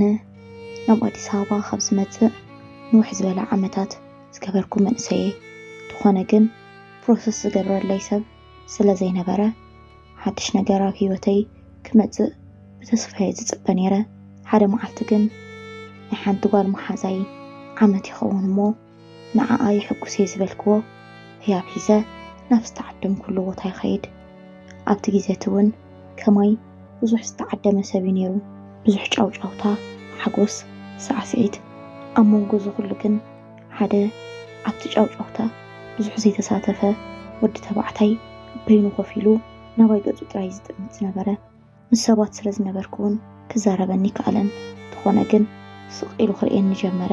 ኣነ ናብ ኣዲስ ኣበባ ካብ ዝመጽእ ንውሕ ዝበለ ዓመታት ዝገበርኩ መንእሰየ። ተኾነ ግን ፕሮሰስ ዝገብረለይ ሰብ ስለ ዘይነበረ፣ ሓድሽ ነገር ኣብ ህይወተይ ክመጽእ ብተስፋየ ዝጽበ ነይረ። ሓደ መዓልቲ ግን ናይ ሓንቲ ጓል መሓዛይ ዓመት ይኸውን እሞ፣ ንዓኣ ይሕጉስ እየ ዝበልክዎ ህያብ ሒዘ ናብ ዝተዓደምኩሉ ቦታ ይኸይድ። ኣብቲ ግዜ እቲ እውን ከማይ ብዙሕ ዝተዓደመ ሰብ እዩ ነይሩ። ብዙሕ ጫውጫውታ፣ ሓጎስ፣ ሳዕስዒት። ኣብ መንጎ እዚ ኩሉ ግን ሓደ ኣብቲ ጫውጫውታ ብዙሕ ዘይተሳተፈ ወዲ ተባዕታይ በይኑ ኮፍ ኢሉ ናባይ ገጹ ጥራይ ዝጥምት ዝነበረ። ምስ ሰባት ስለ ዝነበርኩ እውን ክዛረበኒ ከኣለን። ተኾነ ግን ስቕ ኢሉ ክርእየኒ ጀመረ።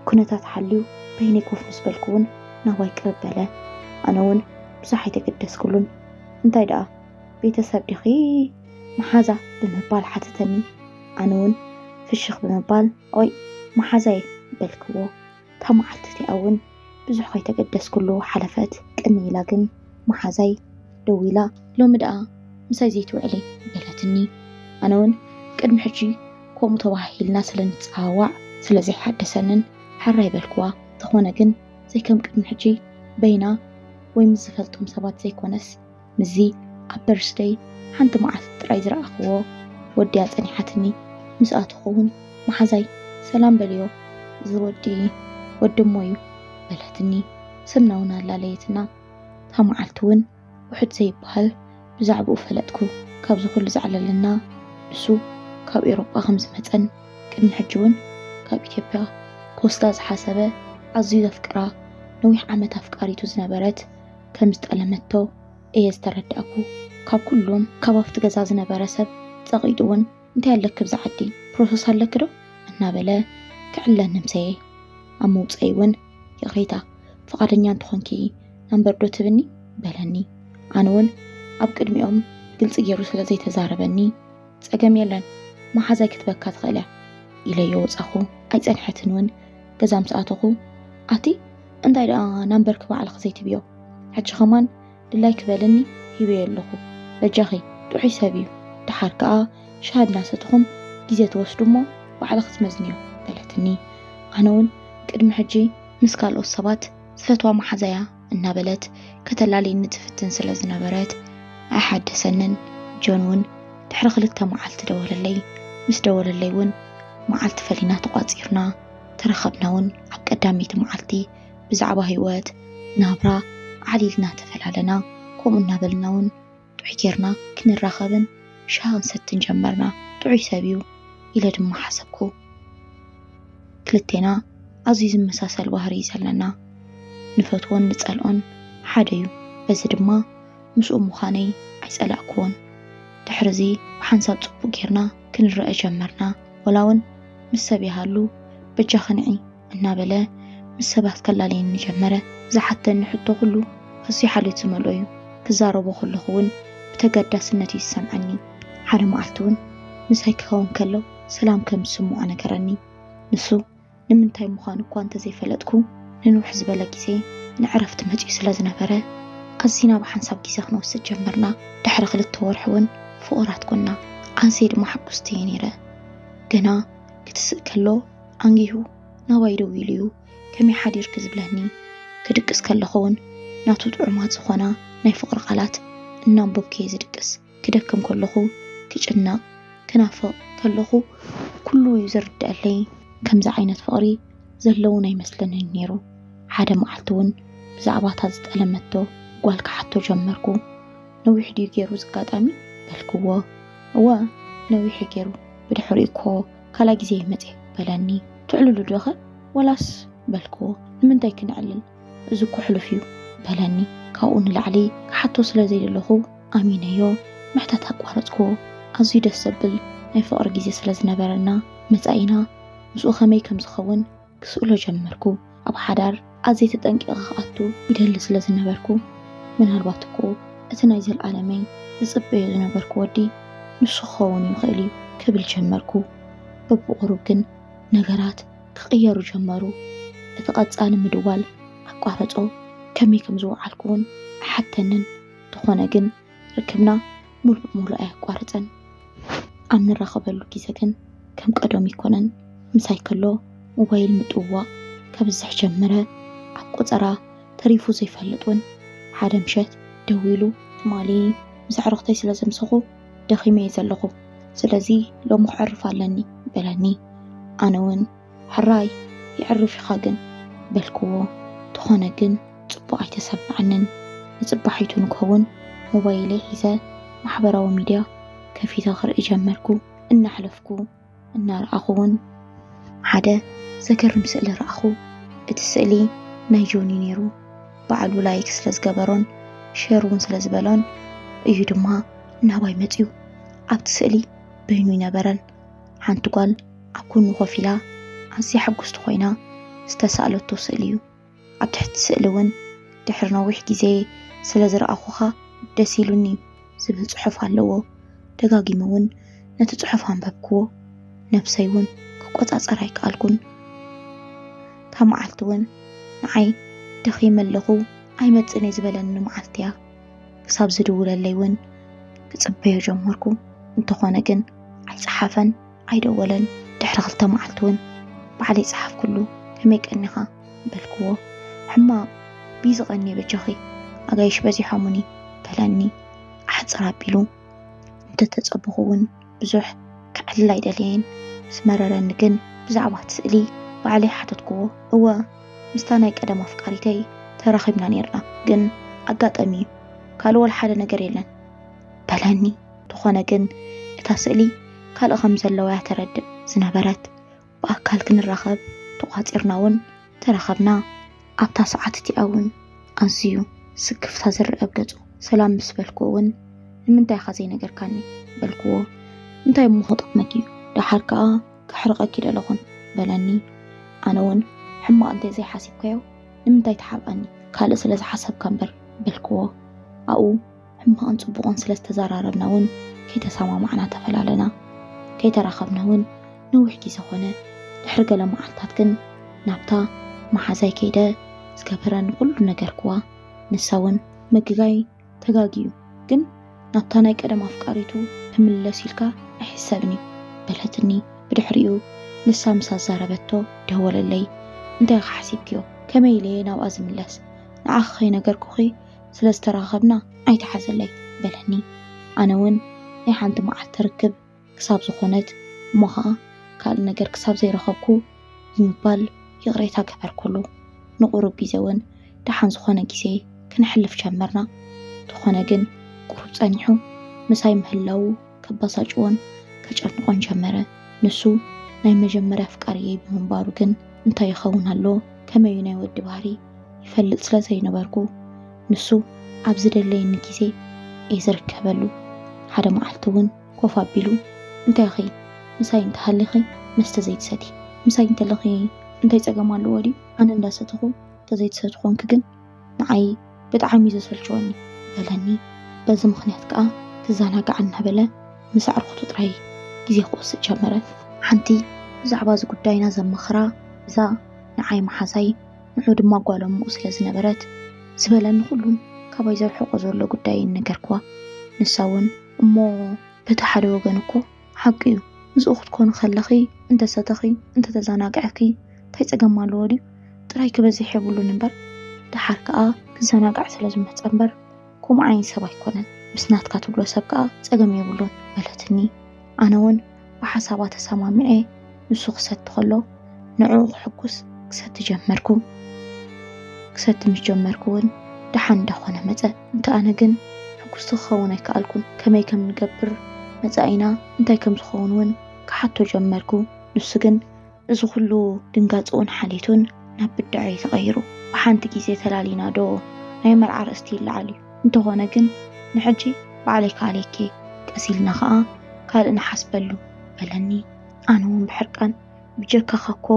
ኩነታት ሓልዩ በይነይ ኮፍ ምስ በልኩ እውን ናባይ ቅርብ በለ። ኣነ እውን ብዙሕ ኣይተገደስኩሉን። እንታይ ደኣ ቤተሰብ ዲኺ መሓዛ ብምባል ሓተተኒ። ኣነ እውን ፍሽኽ ብምባል ኦይ መሓዛይ በልክዎ። እታ መዓልቲ እቲኣ እውን ብዙሕ ከይተገደስኩሉ ሓለፈት። ቅኒ ኢላ ግን መሓዛይ ደዊላ ሎሚ ደኣ ምሳይ ዘይትውዕሊ በለትኒ። ኣነ እውን ቅድሚ ሕጂ ከምኡ ተባሂልና ስለ ንጸዋዋዕ ስለ ዘይሓደሰንን ሕራይ በልክዋ። ተኾነ ግን ዘይከም ቅድሚ ሕጂ በይና ወይ ምስ ዝፈልጦም ሰባት ዘይኮነስ ምስዚ ኣብ በርስደይ ሓንቲ መዓልቲ ጥራይ ዝረኣኽዎ ወዲ ኣጸኒሓትኒ። ምስ ኣተኹ እውን መሓዛይ ሰላም በልዮ፣ እዚ ወዲ ወዲ እሞ እዩ በለትኒ። ስምና እውን ኣላለየትና። እታ መዓልቲ እውን ውሕድ ዘይበሃል ብዛዕባኡ ፈለጥኩ። ካብዚ ኩሉ ዘዕለለና ንሱ ካብ ኤውሮጳ ከም ዝመጸን ቅድሚ ሕጂ እውን ካብ ኢትዮጵያ ክወስዳ ዝሓሰበ ኣዝዩ ዘፍቅራ ነዊሕ ዓመት ኣፍቃሪቱ ዝነበረት ከም ዝጠለመቶ እየ ዝተረዳእኩ። ካብ ኩሎም ካብ ኣብቲ ገዛ ዝነበረ ሰብ ጸቒጡ እውን እንታይ ኣለኪ ብዛ ዓዲ ፕሮሰስ ኣለኪ ዶ እናበለ ክዕለኒ ምሰየ። ኣብ መውጸኢ እውን ይቕሬታ ፍቓደኛ እንተኾንኪ ናምበር ዶ ትብኒ በለኒ። ኣነ እውን ኣብ ቅድሚኦም ግልጺ ገይሩ ስለ ዘይተዛረበኒ ጸገም የለን መሓዛይ ክትበካ ትኽእል እያ ኢለዮ ወጻኹ። ኣይጸንሐትን እውን ገዛ ምስ ኣተኹ ኣቲ እንታይ ደኣ ናምበርኪ ባዕልኺ ዘይትብዮ ሕጂ ኸማን ድላይኪ በልኒ ሂበዮ ኣለኹ በጃኺ ጥዑይ ሰብ እዩ። ደሓር ከኣ ሻሂ እናሰተኹም ግዜ ትወስዱ እሞ ባዕልኺ ትመዝንዮ በለትኒ። ኣነ እውን ቅድሚ ሕጂ ምስ ካልኦት ሰባት ዝፈትዋ መሓዛያ እናበለት ከተላልየኒ ትፍትን ስለ ዝነበረት ኣይሓደሰንን። ጆን እውን ድሕሪ ክልተ መዓልቲ ደወለለይ። ምስ ደወለለይ እውን መዓልቲ ፈሊና ተቋጺርና ተራኸብና እውን ኣብ ቀዳመይቲ መዓልቲ ብዛዕባ ህይወት ናብራ ኣዕሊልና ተፈላለና። ከምኡ እናበልና እውን ጥዑይ ጌርና ክንራኸብን ሻሂ ክንሰትን ጀመርና። ጥዑይ ሰብ እዩ ኢለ ድማ ሓሰብኩ። ክልቴና ኣዝዩ ዝመሳሰል ባህሪ እዩ ዘለና። ንፈትዎን ንጸልኦን ሓደ እዩ። በዚ ድማ ምስኡ ምዃነይ ኣይጸላእክዎን። ድሕርዚ ብሓንሳብ ጽቡቕ ጌርና ክንረአ ጀመርና። ወላ እውን ምስ ሰብ ይሃሉ በጃኺ ንዒ እናበለ ምስ ሰባት ከላልየኒ ጀመረ። ዝሓተኒ ሕቶ ኩሉ ኣዝዩ ሓልዮት ዝመልኦ እዩ። ክዛረቦ ከለኹ እውን ብተገዳስነት እዩ ዝሰምዐኒ። ሓደ መዓልቲ እውን ምሳይ ክኸውን ከሎ ሰላም ከም ዝስምዖ ነገረኒ። ንሱ ንምንታይ ምዃኑ እኳ እንተዘይፈለጥኩ፣ ንንውሕ ዝበለ ግዜ ንዕረፍቲ መጺኡ ስለ ዝነበረ፣ ኣዚና ብሓንሳብ ግዜ ክንወስድ ጀመርና። ድሕሪ ክልተ ወርሒ እውን ፍቑራት ኮና። ኣዝየ ድማ ሕጉስቲ እየ ነይረ። ገና ክትስእ ከሎ ኣንጊሁ ናባይ ደው ኢሉ እዩ፣ ከመይ ሓዲርኪ ዝብለኒ። ክድቅስ ከለኹ እውን ናቱ ጥዑማት ዝኾና ናይ ፍቕሪ ቃላት እናንበብኩ እየ ዝድቅስ። ክደክም ከለኹ፣ ክጭነቕ፣ ክናፍቕ ከለኹ ኩሉ እዩ ዝርድኣለይ። ከምዚ ዓይነት ፍቕሪ ዘለውን ኣይመስለንን ነይሩ። ሓደ መዓልቲ እውን ብዛዕባ እታ ዝጠለመቶ ጓል ክሓቶ ጀመርኩ። ነዊሕ ድዩ ገይሩ እዚ ኣጋጣሚ? በልክዎ። እወ፣ ነዊሕ እዩ ገይሩ። ብድሕሪኡ እኮ ካልኣይ ግዜ እዩ መጺኡ በለኒ። ትዕልሉ ዶኸ ወላስ? በልክዎ። ንምንታይ ክነዕልል? እዚ እኮ ሕሉፍ እዩ በለኒ። ካብኡ ንላዕሊ ክሓቶ ስለ ዘይደለኹ ኣሚነዮ ምሕታት ኣቋረጽክዎ። ኣዝዩ ደስ ዘብል ናይ ፍቕሪ ግዜ ስለ ዝነበረና መጻኢና ምስኡ ከመይ ከም ዝኸውን ክስእሎ ጀመርኩ። ኣብ ሓዳር ኣዝየ ተጠንቂቐ ክኣቱ ይደሊ ስለ ዝነበርኩ፣ ምናልባት እኮ እቲ ናይ ዘልኣለመይ ዝጽበዮ ዝነበርኩ ወዲ ንሱ ክኸውን ይኽእል እዩ ክብል ጀመርኩ። በብቑሩብ ግን ነገራት ክቕየሩ ጀመሩ። እቲ ቀጻሊ ምድዋል ኣቋረጾ። ከመይ ከም ዝወዓልኩ እውን ኣይሓተንን። እንተኾነ ግን ርክብና ሙሉእ ብሙሉእ ኣየቋረጸን። ኣብ ንራኸበሉ ግዜ ግን ከም ቀደሙ ኣይኮነን። ምሳይ ከሎ ሞባይል ምጥውዋቕ ከብዝሕ ጀመረ። ኣብ ቆጸራ ተሪፉ ዘይፈልጥ እውን ሓደ ምሸት ደዊሉ፣ ትማሊ ምስ ኣዕሩኽተይ ስለ ዘምሰኹ ደኺመ እየ ዘለኹ፣ ስለዚ ሎሚ ክዕርፍ ኣለኒ በለኒ። ኣነ እውን ሕራይ የዕርፍ ኢኻ ግን በልክዎ። ተኾነ ግን ጽቡቕ ኣይተሰማዓንን። ንጽባሒቱ ንከውን ሞባይለይ ሒዘ ማሕበራዊ ሚድያ ከፊተ ክርኢ ጀመርኩ። እናሕለፍኩ እናረኣኹ እውን ሓደ ዘገርም ስእሊ ረኣኹ። እቲ ስእሊ ናይ ጆኒ ነይሩ። ባዕሉ ላይክ ስለ ዝገበሮን ሼር እውን ስለ ዝበሎን እዩ ድማ ናባይ መፅዩ። ኣብቲ ስእሊ በይኑ ይነበረን ሓንቲ ጓል ኣብ ጎኑ ኮፍ ኢላ ኣዝያ ሕጉስቲ ኮይና ዝተሳእለቶ ስእሊ እዩ። ኣብ ትሕቲ ስእሊ እውን ድሕሪ ነዊሕ ግዜ ስለ ዝረኣኹኻ ደስ ኢሉኒ ዝብል ጽሑፍ ኣለዎ። ደጋጊመ እውን ነቲ ጽሑፍ ኣንበብክዎ። ነብሰይ እውን ክቆጻጸር ኣይከኣልኩን። እታ መዓልቲ እውን ንዓይ ደኺመ ኣለኹ ኣይመጽእን እየ ዝበለኒ መዓልቲ እያ። ክሳብ ዝድውለለይ እውን ክጽበዮ ጀመርኩ። እንተኾነ ግን ኣይጸሓፈን ኣይደወለን። ድሕሪ ክልተ መዓልቲ እውን ባዕለይ ጸሓፍኩሉ። ከመይ ቀኒኻ በልክዎ። ሕማቕ ቢዚ ቀንየ በጃኺ ኣጋይሽ በዚሖሙኒ በለኒ ኣሕጽር ኣቢሉ። እንተተጸበኹ እውን ብዙሕ ከዕልል ኣይደለየን። ምስ መረረኒ ግን ብዛዕባ እቲ ስእሊ ባዕለይ ሓተትክዎ። እወ ምስታ ናይ ቀደም ኣፍቃሪተይ ተራኺብና ኔርና፣ ግን ኣጋጠሚ እዩ፣ ካልእ ወላ ሓደ ነገር የለን በለኒ። እንተኾነ ግን እታ ስእሊ ካልእ ከም ዘለዋ እያ ተረድእ ዝነበረት። ብኣካል ክንራኸብ ተቋጺርና እውን ተራኸብና። ኣብታ ሰዓት እቲኣ እውን ኣዝዩ ስክፍታ ዝረአ ኣብ ገጹ። ሰላም ምስ በልኩ እውን ንምንታይ ኢኻ ዘይነገርካኒ በልክዎ። እንታይ እሞ ክጠቕመኪ እዩ፣ ደሓር ከኣ ከሕርቐኪ ደለኹን በለኒ። ኣነ እውን ሕማቕ እንተ ዘይሓሲብካዮ ንምንታይ ትሓብኣኒ፣ ካልእ ስለ ዝሓሰብካ እምበር በልክዎ። ኣብኡ ሕማቕን ጽቡቕን ስለ ዝተዘራረብና እውን ከይተሰማማዕና ተፈላለና። ከይተራኸብና እውን ነዊሕ ግዜ ኾነ። ድሕሪ ገለ መዓልታት ግን ናብታ መሓዛይ ከይደ ዝገበረኒ ኩሉ ነገርክዋ። ንሳ እውን ምግጋይ ተጋግዩ ግን ናብታ ናይ ቀደም ኣፍቃሪቱ ክምለስ ኢልካ ኣይሕሰብን እዩ በለትኒ። ብድሕሪኡ ንሳ ምስ ኣዛረበቶ ደወለለይ። እንታይ ኢኻ ሓሲብክዮ? ከመይ ኢለ እየ ናብኣ ዝምለስ? ንዓኺ ከይነገርኩኺ ስለ ዝተራኸብና ኣይተሓዘለይ በለኒ። ኣነ እውን ናይ ሓንቲ መዓልቲ ርክብ ክሳብ ዝኾነት እሞ ኸዓ ካልእ ነገር ክሳብ ዘይረኸብኩ ብምባል ይቕሬታ ገበርኩሉ። ንቑሩብ ግዜ እውን ደሓን ዝኾነ ግዜ ክነሕልፍ ጀመርና። እንተኾነ ግን ቁሩብ ጸኒሑ ምሳይ ምህላዉ ከባሳጭዎን ከጨንቖን ጀመረ። ንሱ ናይ መጀመርያ ኣፍቃሪየይ ብምንባሩ ግን እንታይ ይኸውን ኣሎ? ከመዩ ናይ ወዲ ባህሪ ይፈልጥ ስለ ዘይነበርኩ ንሱ ኣብ ዝደለየኒ ግዜ እየ ዝርከበሉ። ሓደ መዓልቲ እውን ኮፍ ኣቢሉ እንታይ ኢኺ ምሳይ እንተሃሊኺ መስተ ዘይትሰቲ? ምሳይ እንተለኺ እንታይ ጸገም ኣለዎ ድዩ? ኣነ እንዳሰተኹ እንተዘይትሰቲ ኮንኪ ግን ንዓይ ብጣዕሚ እዩ ዘሰልችወኒ በለኒ። በዚ ምኽንያት ከኣ ክዘናጋዕ እናበለ ምስ ኣዕሩኽቱ ጥራይ ግዜ ክወስድ ጀመረ። ሓንቲ ብዛዕባ እዚ ጉዳይና ዘማኽራ እዛ ንዓይ መሓዛይ ንዑ ድማ ጓል ኣሙኡ ስለ ዝነበረት ዝበለኒ ኩሉን ካባይ ዘርሕቆ ዘሎ ጉዳይ ነገርክዋ። ንሳ እውን እሞ በቲ ሓደ ወገን እኮ ሓቂ እዩ፣ ምስኡ ክትኮኒ ከለኺ እንተሰተኺ እንተተዘናግዐኪ እንታይ ጸገም ኣለዎ ድዩ? ጥራይ ክበዝሕ የብሉን እምበር ደሓር ከኣ ክዘናጋዕ ስለ ዝመጸ እምበር ከምኡ ዓይነት ሰብ ኣይኮነን። ምስ ናትካ ትብሎ ሰብ ከኣ ጸገም የብሉን በለትኒ። ኣነ እውን ብሓሳባ ተሰማሚዐ ንሱ ክሰቲ ከሎ ንዕኡ ክሕጉስ ክሰቲ ጀመርኩ። ክሰቲ ምስ ጀመርኩ እውን ደሓን እንዳኾነ መጸ። እንተ ኣነ ግን ሕጉስቲ ክኸውን ኣይከኣልኩን። ከመይ ከም ንገብር መጻኢና እንታይ ከም ዝኸውን እውን ክሓቶ ጀመርኩ። ንሱ ግን እዚ ኩሉ ድንጋጽኡን ሓሌቱን ናብ ብድዐ እዩ ተቐይሩ። ብሓንቲ ግዜ ተላሊና ዶ ናይ መርዓ ኣርእስቲ ይለዓል እዩ። እንተኾነ ግን ንሕጂ ባዕለይ ከኣልየኪ፣ ቀስ ኢልና ኸኣ ካልእ ንሓስበሉ በለኒ። ኣነ እውን ብሕርቃን ብጀካኻ እኮ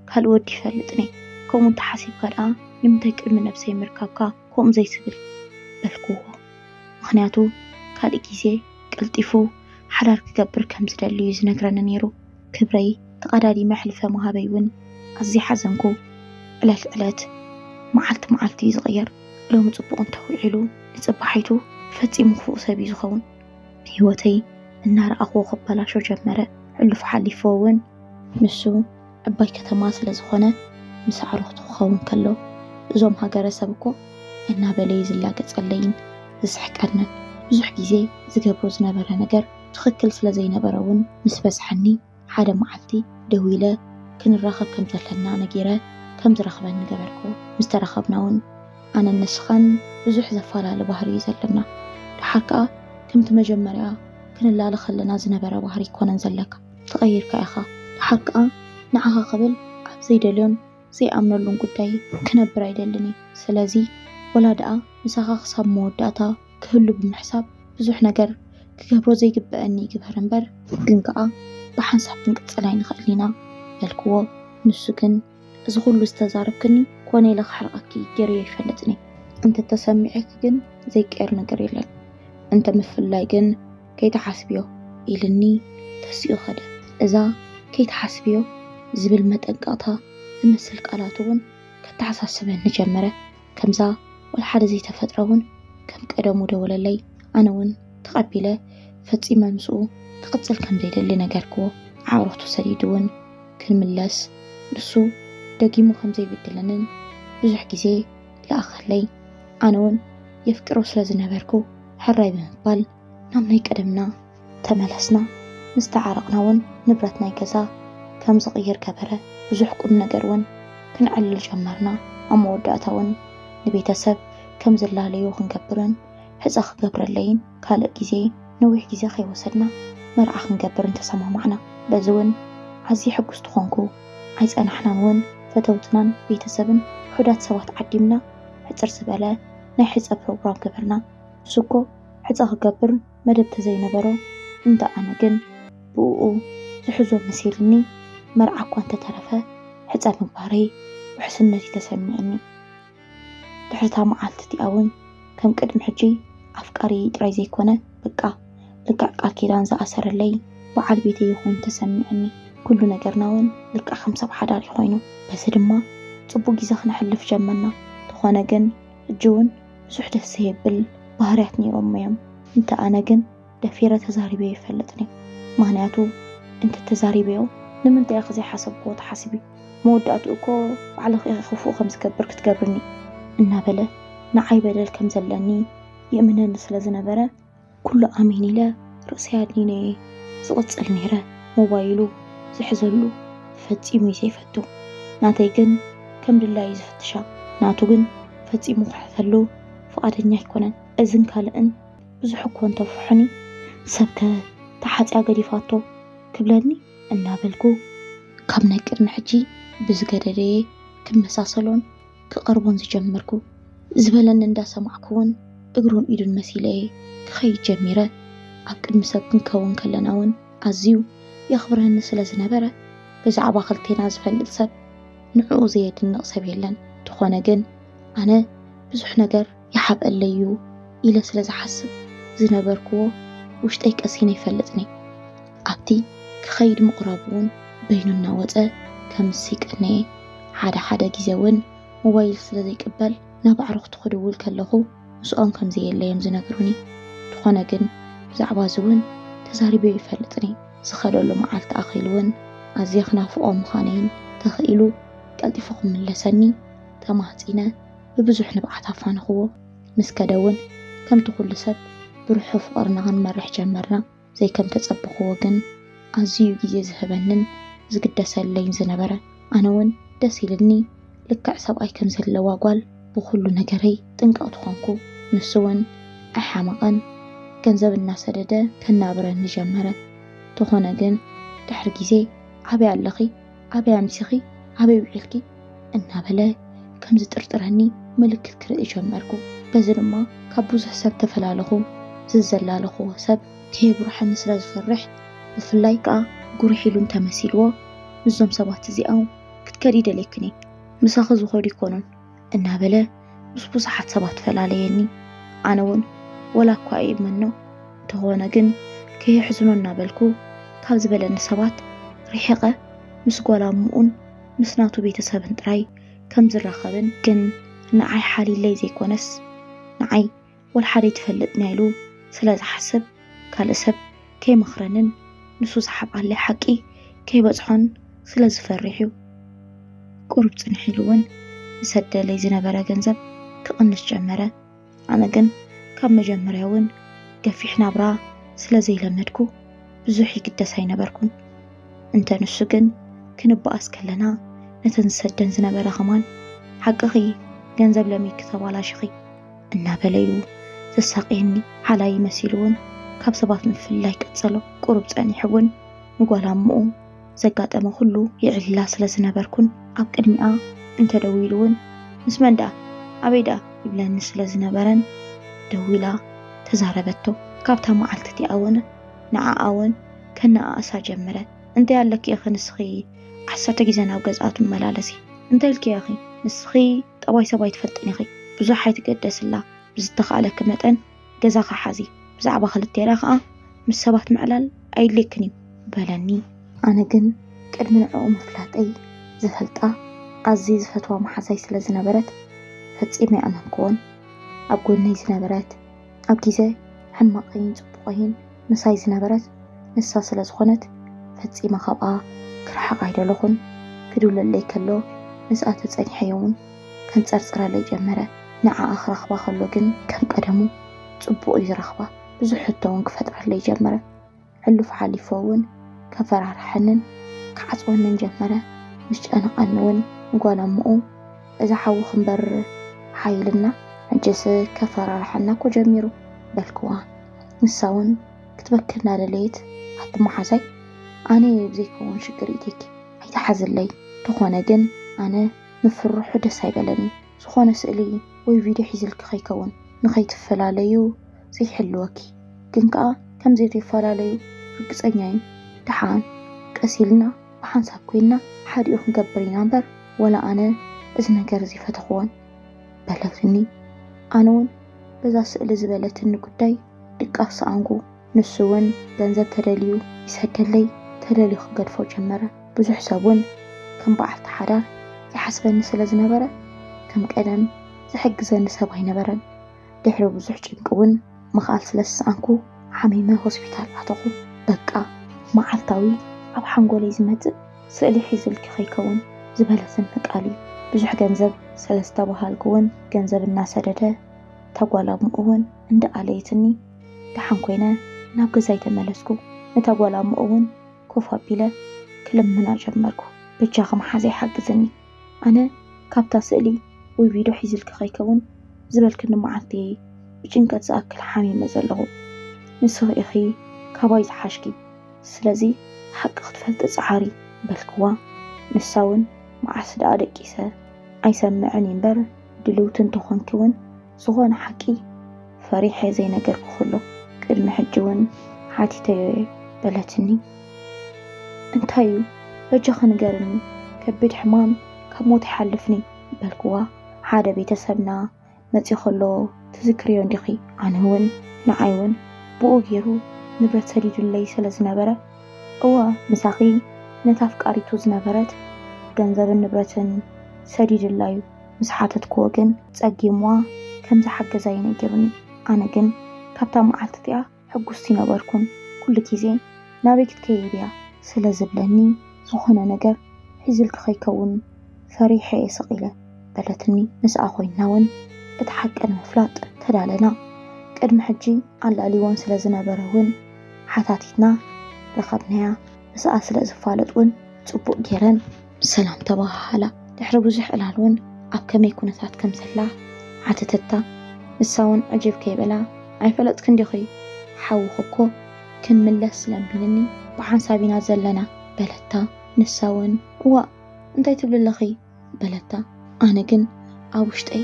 ካልእ ወዲ ይፈልጥኒ። ከምኡ እንተሓሲብካ ደኣ ንምንታይ ቅድሚ ነብሰይ ምርካብካ ከምኡ ዘይትብል በልክዎ። ምኽንያቱ ካልእ ግዜ ቀልጢፉ ሓዳር ክገብር ከም ዝደሊ እዩ ዝነግረኒ ነይሩ። ክብረይ ተቐዳዲመ ሕልፈ ምሃበይ እውን ኣዝየ ሓዘንኩ። ዕለት ዕለት መዓልቲ መዓልቲ እዩ ዝቕየር። ሎሚ ጽቡቕ እንተውዒሉ ንጽባሒቱ ፈጺሙ ክፉእ ሰብ እዩ ዝኸውን። ህይወተይ እናረኣኽዎ ክበላሾ ጀመረ። ሕሉፍ ሓሊፉ እውን ንሱ ዕባይ ከተማ ስለ ዝኾነ ምስ ኣዕሩኽቱ ክኸውን ከሎ፣ እዞም ሃገረሰብ እኮ እናበለ እዩ ዝላገጸለይን ዝስሕቀንን። ብዙሕ ግዜ ዝገብሮ ዝነበረ ነገር ትኽክል ስለ ዘይነበረ እውን ምስ በዝሐኒ፣ ሓደ መዓልቲ ደዊለ ክንራኸብ ከም ዘለና ነጊረ ከም ዝረኽበኒ ገበርክዎ። ምስ ተራኸብና እውን ኣነን ንስኻን ብዙሕ ዘፈላለ ባህሪ እዩ ዘለና። ደሓር ከኣ ከምቲ መጀመርያ ክንላለ ከለና ዝነበረ ባህሪ ኣይኮነን ዘለካ። ተቐይርካ ኢኻ። ደሓር ከኣ ንዓኻ ክብል ኣብ ዘይደልዮን ዘይኣምነሉን ጉዳይ ክነብር ኣይደልን እየ። ስለዚ ወላ ደኣ ምሳኻ ክሳብ መወዳእታ ክህሉ ብምሕሳብ ብዙሕ ነገር ክገብሮ ዘይግበኣኒ ይግበር እምበር፣ ግን ከኣ ብሓንሳብ ክንቅጽል ኣይንኽእልን ኢና በልክዎ። ንሱ ግን እዚ ኩሉ ዝተዛረብክኒ ኮነ ኢለ ክሕርቐኪ ገይረዮ ኣይፈልጥን እየ። እንተተሰሚዑኪ ግን ዘይቀየር ነገር የለን። እንተ ምፍልላይ ግን ከይትሓስብዮ ኢልኒ ተሲኡ ኸደ። እዛ ከይትሓስብዮ ዝብል መጠንቀቕታ ዝመስል ቃላት እውን ከተሓሳስበኒ ጀመረ። ከምዛ ወላ ሓደ ዘይተፈጥረ እውን ከም ቀደሙ ደወለለይ። ኣነ እውን ተቐቢለ ፈጺመ ምስኡ ክቕጽል ከም ዘይደሊ ነገርክዎ። ኣዕሩኽቱ ሰዲዱ እውን ክንምለስ ንሱ ደጊሙ ከም ዘይብድለንን ብዙሕ ግዜ ለኣኸለይ። ኣነ እውን የፍቅሮ ስለ ዝነበርኩ ሕራይ ብምባል ናብ ናይ ቀደምና ተመለስና። ምስ ተዓረቕና እውን ንብረት ናይ ገዛ ከም ዝቕይር ገበረ። ብዙሕ ቁም ነገር እውን ክንዕልል ጀመርና። ኣብ መወዳእታ እውን ንቤተሰብ ከም ዝላለዩ ክንገብርን ሕጸ ክገብረለይን ካልእ ግዜ ነዊሕ ግዜ ከይወሰድና መርዓ ክንገብርን ተሰማማዕና። በዚ እውን ኣዝየ ሕጉስቲ ኾንኩ። ኣይጸናሕናን እውን ፈተውትናን ቤተሰብን ውሑዳት ሰባት ዓዲምና ሕጽር ዝበለ ናይ ሕጸ ፕሮግራም ገበርና። ንሱ እኮ ሕጸ ክገብር መደብ ተዘይነበሮ፣ እንተ ኣነ ግን ብእኡ ዝሕዞ መሲልኒ። መርዓ እኳ እንተተረፈ ሕጸ ምግባረይ ውሕስነት እዩ ተሰሚዕኒ። ድሕሪ እታ መዓልቲ እቲኣ እውን ከም ቅድሚ ሕጂ ኣፍቃሪየይ ጥራይ ዘይኮነ፣ በቃ ልክዕ ቃል ኪዳን ዝኣሰረለይ በዓል ቤተይ ኮይኑ ተሰሚዕኒ። ኩሉ ነገርና እውን ልክዕ ከም ሰብ ሓዳር እዩ ኮይኑ። በዚ ድማ ጽቡቕ ግዜ ክነሕልፍ ጀመርና። እንተኾነ ግን ሕጂ እውን ብዙሕ ደስ ዘየብል ባህርያት ነይሮሞ እዮም። እንተ ኣነ ግን ደፊረ ተዛሪበዮ ኣይፈልጥን እየ። ምኽንያቱ እንተ ተዛሪበዮ ንምንታይ ኢኺ ዘይሓሰብክዎ ትሓስቢ? መወዳእትኡ እኮ ባዕልኺ ኢኺ ክፉእ ከም ዝገብር ክትገብርኒ እናበለ ንዓይ በደል ከም ዘለኒ ይእምነኒ ስለ ዝነበረ ኩሉ ኣሜን ኢለ ርእሰይ ኣድኒነዮ እየ ዝቕጽል ነይረ። ሞባይሉ ዝሕዘሉ ፈጺሙ እዩ ዘይፈቱ። ናተይ ግን ከም ድላዩ ዝፍትሻ፣ ናቱ ግን ፈጺሙ ክሕዘሉ ፍቓደኛ ኣይኮነን። እዝን ካልእን ብዙሕ እኮ እንተፍርሑኒ፣ ሰብከ ተሓጽያ ገዲፋቶ ክብለኒ እናበልኩ ካብ ናይ ቅድሚ ሕጂ ብዝገደደየ ክመሳሰሎን ክቐርቦን ዝጀመርኩ። ዝበለኒ እንዳሰማዕኩ እውን እግሩን ኢዱን መሲለ እየ ክኸይድ ጀሚረ። ኣብ ቅድሚ ሰብ ክንከውን ከለና እውን ኣዝዩ የኽብረኒ ስለ ዝነበረ፣ ብዛዕባ ክልቴና ዝፈልጥ ሰብ ንዕኡ ዘየድንቕ ሰብ የለን። እንተኾነ ግን ኣነ ብዙሕ ነገር ይሓብአለይ እዩ ኢለ ስለ ዝሓስብ ዝነበርክዎ ውሽጠይ ቀሲነ ኣይፈልጥን እየ። ኣብቲ ክኸይድ ምቕራቡ እውን በይኑ እናወጸ ከም ዝስይቀኒ እየ። ሓደ ሓደ ግዜ እውን ሞባይል ስለ ዘይቅበል ናብ ኣዕሩኽቱ ክድውል ከለኹ ምስኦም ከም ዘየለ እዮም ዝነግሩኒ። እንተኾነ ግን ብዛዕባ እዚ እውን ተዛሪበዮ ኣይፈልጥን እየ። ዝኸደሉ መዓልቲ ኣኺሉ እውን ኣዝየ ክናፍቖ ምዃነይን ተኽኢሉ ቀልጢፉ ክምለሰኒ ተማህጺነ ብብዙሕ ንብዓት ኣፋነኽዎ። ምስ ከደ እውን ከምቲ ኩሉ ሰብ ብሩሑ ፍቕርና ክንመርሕ ጀመርና። ዘይከም ተጸበኽዎ ግን ኣዝዩ ግዜ ዝህበንን ዝግደሰለይን ዝነበረ። ኣነ እውን ደስ ኢልኒ። ልክዕ ሰብኣይ ከም ዘለዋ ጓል ብኹሉ ነገረይ ጥንቅቕቲ ኾንኩ። ንሱ እውን ኣይሓመቐን። ገንዘብ እናሰደደ ከናብረኒ ጀመረ። ተኾነ ግን ድሕሪ ግዜ ኣበይ ኣለኺ? ኣበይ ኣምሲኺ? ኣበይ ውዒልኪ? እናበለ ከም ዝጥርጥረኒ ምልክት ክርኢ ጀመርኩ። በዚ ድማ ካብ ብዙሕ ሰብ ተፈላለኹ። ዝዘላለኹዎ ሰብ ከየጉርሐኒ ስለ ዝፈርሕ፣ ብፍላይ ከኣ ጉሩሕ ኢሉ እንተመሲልዎ፣ ምስዞም ሰባት እዚኦም ክትከዲ ደልየክኒ፣ ምሳኺ ዝኾዱ ኣይኮኑን እናበለ ምስ ብዙሓት ሰባት ፈላለየኒ። ኣነ እውን ወላ እኳ እእመኖ፣ እንተኾነ ግን ከየሕዝኖ እናበልኩ ካብ ዝበለኒ ሰባት ርሒቐ ምስ ጓል ኣሙኡን ምስ ናቱ ቤተሰብን ጥራይ ከም ዝራኸብን፣ ግን ንዓይ ሓሊለይ ዘይኮነስ ንዓይ ወላ ሓደ ኣይትፈልጥን እያ ኢሉ ስለ ዝሓስብ ካልእ ሰብ ከይመኽረንን ንሱ ዝሓብኣለይ ሓቂ ከይበጽሖን ስለ ዝፈርሕ እዩ። ቁሩብ ጽንሕ ኢሉ እውን ዝሰደለይ ዝነበረ ገንዘብ ክቕንስ ጀመረ። ኣነ ግን ካብ መጀመርያ እውን ገፊሕ ናብራ ስለ ዘይለመድኩ ብዙሕ ይግደስ ኣይነበርኩን። እንተ ንሱ ግን ክንበኣስ ከለና ነተን ዝሰደን ዝነበረ ከማን ሓቅኺ ገንዘብ ለሚድኪ ተባላሽኺ እናበለዩ ዘሳቅየኒ ሓላይ መሲሉ እውን ካብ ሰባት ምፍልላይ ቀጸሎ። ቁሩብ ጸኒሑ እውን ንጓል ኣሞኡ ዘጋጠመ ኩሉ ይዕልላ ስለ ዝነበርኩን ኣብ ቅድሚኣ እንተደዊሉ እውን ምስ መን ደኣ ኣበይ ደኣ ይብለኒ ስለ ዝነበረን ደዊላ ተዛረበቶ። ካብታ መዓልቲ እቲኣ እውን ንዓኣ እውን ከነኣእሳ ጀመረ። እንታይ ኣለኪ ኢኺ ንስኺ ዓሰርተ ግዜ ናብ ገዝኣ ትመላለሲ? እንታይ ኢልኪ ኢኺ? ንስኺ ጠባይ ሰብ ኣይትፈልጥን ኢኺ። ብዙሕ ኣይትገደስላ። ብዝተኻእለኪ መጠን ገዛኺ ሓዚ። ብዛዕባ ክልቴና ከኣ ምስ ሰባት ምዕላል ኣየድልየክን እዩ በለኒ። ኣነ ግን ቅድሚ ንዕኡ ምፍላጠይ ዝፈልጣ ኣዝየ ዝፈትዋ መሓዛይ ስለ ዝነበረት ፈጺመ ኣይኣመንክዎን። ኣብ ጎነይ ዝነበረት፣ ኣብ ግዜ ሕማቐይን ጽቡቐይን ምሳይ ዝነበረት ንሳ ስለ ዝኾነት ፈጺመ ካብኣ ክርሕቕ ኣይደለኹን። ክድውለለይ ከሎ ምስኣ ተጸኒሐዮ እውን ከንጸርጽረለይ ጀመረ። ንዓኣ ክረኽባ ከሎ ግን ከም ቀደሙ ጽቡቕ እዩ ዝረኽባ። ብዙሕ ሕቶ እውን ክፈጥረለይ ጀመረ። ሕሉፍ ሓሊፉ እውን ከፈራርሐንን ክዓጽወንን ጀመረ። ምስ ጨነቐኒ እውን ንጓል ኣሞኡ፣ "እዛ ሓዊ ክንበር ሓይልና፣ ሕጅስ ከፈራርሐና እኮ ጀሚሩ" በልክዋ። ንሳ እውን ክትበኪ እናደለየት፣ "ኣቲ መሓዛይ፣ ኣነ እየ ብዘይከውን ሽግር ኢትየኪ፣ ኣይትሓዝለይ። ተኾነ ግን ኣነ ምፍርሑ ደስ ኣይበለኒ። ዝኾነ ስእሊ ወይ ቪድዮ ሒዝልኪ ከይከውን፣ ንኸይትፈላለዩ ዘይሕልወኪ። ግን ከኣ ከም ዘይትፈላለዩ ርግጸኛ እየ። ደሓን ቀስ ኢልና ብሓንሳብ ኮይንና ሓዲኡ ክንገብር ኢና እምበር፣ ወላ ኣነ እዚ ነገር እዚ ፈተኽዎን" በለትኒ። ኣነ እውን በዛ ስእሊ ዝበለትኒ ጉዳይ ድቃስ ሰኣንኩ። ንሱ እውን ገንዘብ ተደልዩ ይሰደለይ፣ ተደልዩ ክገድፎ ጀመረ። ብዙሕ ሰብ እውን ከም በዓልቲ ሓዳር ይሓስበኒ ስለ ዝነበረ፣ ከም ቀደም ዝሕግዘኒ ሰብ ኣይነበረን። ድሕሪ ብዙሕ ጭንቂ እውን ምኽኣል ስለ ዝሰኣንኩ፣ ሓሚመ ሆስፒታል ኣተኹ። በቃ፣ መዓልታዊ ኣብ ሓንጎለይ ዝመጽእ "ስእሊ ሒዝልኪ ከይከውን" ዝበለትኒ ቃል እዩ። ብዙሕ ገንዘብ ስለ ዝተባሃልኩ እውን ገንዘብ እናሰደደ፣ እታ ጓል ኣሞኡ እውን እንዳኣለየትኒ፣ ደሓን ኮይነ ናብ ገዛይ ተመለስኩ። ነታ ጓል ኣሞኡ እውን ኮፍ ኣቢለ ክልምና ጀመርኩ። "በጃኺ መሓዘይ ሓግዝኒ። ኣነ ካብታ ስእሊ ወይ ቪድዮ ሒዝልኪ ከይከውን ዝበልክኒ መዓልቲ እየ ብጭንቀት ዝኣክል ሓሚመ ዘለኹ። ንስኺ ኢኺ ካባይ ዝሓሽኪ። ስለዚ ሓቂ ክትፈልጢ ጸዓሪ" በልክዋ። ንሳ እውን "መዓስ ደኣ ደቂሰ ኣይሰምዕን እምበር፣ ድልውቲ እንተኾንኪ እውን ዝኾነ ሓቂ ፈሪሐ ዘይነገርኩኺ ኣሎ። ቅድሚ ሕጂ እውን ሓቲተዮ እየ" በለትኒ። "እንታይ እዩ? በጃኺ ንገርኒ። ከቢድ ሕማም ካብ ሞት ይሓልፍኒ" በልክዋ። "ሓደ ቤተሰብና መጺኡ ከሎ ትዝክርዮ እንዲኺ?" ኣነ እውን ንዓይ እውን ብኡ ገይሩ ንብረት ሰዲዱለይ ስለ ዝነበረ፣ "እወ፣ ምሳኺ ነታ ኣፍቃሪቱ ዝነበረት ገንዘብን ንብረትን ሰዲድላ እዩ" ምስ ሓተትክዎ ግን ጸጊምዋ ከም ዝሓገዛ እዩ ነጊሩኒ። ኣነ ግን ካብታ መዓልቲ እቲኣ ሕጉስቲ ነበርኩን። ኩሉ ግዜ "ናበይ ክትከይድ እያ?" ስለ ዝብለኒ፣ "ዝኾነ ነገር ሒዝልኪ ከይከውን ፈሪሐ እየ ስቕ ኢለ" በለትኒ። ምስኣ ኮይንና እውን እቲ ሓቂ ንምፍላጥ ተዳለና። ቅድሚ ሕጂ ኣላልይወን ስለ ዝነበረ እውን ሓታቲትና ረኸብናያ። ምስኣ ስለ ዝፋለጥ እውን ጽቡቕ ገይረን ሰላም ተበሃሃላ። ድሕሪ ብዙሕ ዕላል እውን ኣብ ከመይ ኩነታት ከም ዘላ ሓተተታ። ንሳ እውን ዕጅብ ከይበላ፣ "ኣይፈለጥክን ዲኺ? ሓውኺ እኮ ክንምለስ ለሚንኒ፣ ብሓንሳብ ኢና ዘለና" በለታ። ንሳ እውን፣ "እዋእ፣ እንታይ ትብሊ ኣለኺ?" በለታ። ኣነ ግን ኣብ ውሽጠይ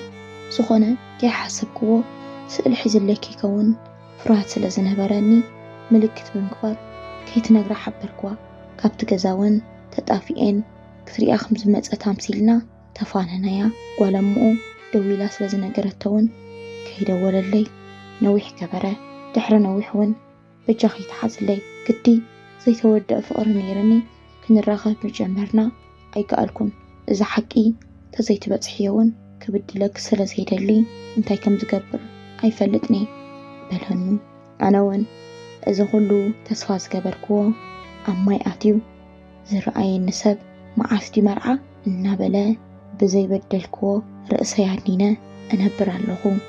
ዝኾነ ከይሓሰብክዎ ስእሊ ሒዝለይ ከይከውን ፍርሃት ስለ ዝነበረኒ፣ ምልክት ብምግባር ከይትነግራ ሓበርክዋ። ካብቲ ገዛ እውን ተጣፊኤን ክትሪኣ ከም ዝመጸት ኣምሲልና ተፋነናያ። ጓል ኣሞኡ ደዊላ ስለ ዝነገረቶ እውን ከይደወለለይ ነዊሕ ገበረ። ድሕሪ ነዊሕ እውን "በጃኺ ተሓዝለይ፣ ግዲ ዘይተወድአ ፍቕሪ ነይርኒ፣ ክንራኸብ ምጀመርና ኣይከኣልኩን። እዚ ሓቂ ተዘይትበጽሕዮ እውን ክብድለኪ ስለ ዘይደሊ፣ እንታይ ከም ዝገብር ኣይፈልጥን እየ" በለኒ። ኣነ እውን እዚ ኩሉ ተስፋ ዝገበርክዎ ኣብ ማይ ኣትዩ ዝረኣየኒ ሰብ መዓስ ድዩ መርዓ እናበለ ብዘይበደልክዎ ርእሰይ ኣድኒነ እነብር ኣለኹ።